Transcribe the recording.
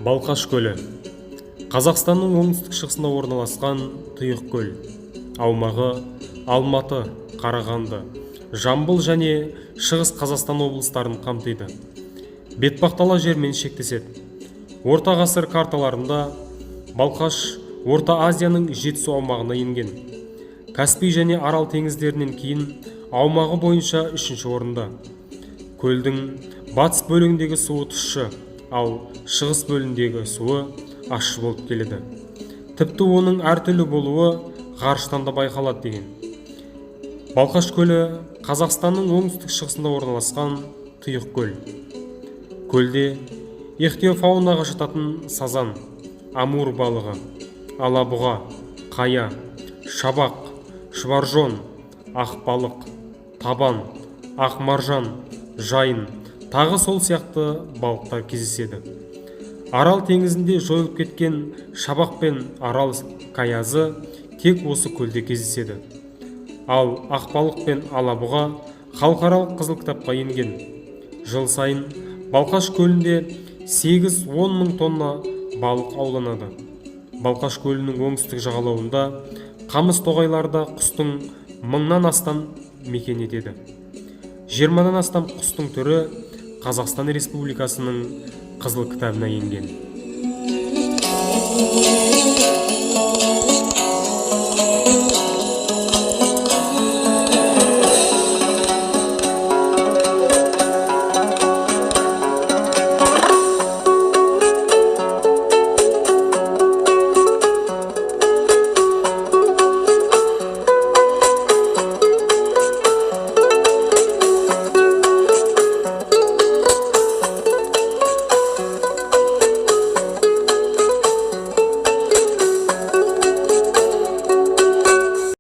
Балқаш көлі — Қазақстанның оңтүстік шығысында орналасқан тұйық көл. Аумағы Алматы, Қарағанды, Жамбыл және Шығыс Қазақстан облыстарын қамтиды. Бетпақдала жермен шектеседі. Орта ғасыр карталарында Балқаш Орта Азияның Жетісу аумағына енген. Каспий және Арал теңіздерінен кейін аумағы бойынша үшінші орында. Көлдің батыс бөлігіндегі суы тұщы, ал шығыс бөлігіндегі суы ащы болып келеді. Тіпті оның әртүрлі болуы ғарыштан да байқалады деген. Балқаш көлі — Қазақстанның оңтүстік шығысында орналасқан тұйық көл. Көлде ихтиофаунаға жататын сазан, амур балығы, алабұға, қая, шабақ, шұбаржон, ақбалық, табан, ақ маржан, жайын, тағы сол сияқты балықтар кездеседі. Арал теңізінде жойылып кеткен шабақ пен арал каязы тек осы көлде кездеседі. Ал ақбалық пен алабұға халықаралық Қызыл кітапқа енген. Жыл сайын Балқаш көлінде 8-10 мың тонна балық ауланады. Балқаш көлінің оңтүстік жағалауында қамыс тоғайларда құстың мыңнан астам мекен етеді. 20-дан астам құстың түрі Қазақстан Республикасының Қызыл кітабына енген.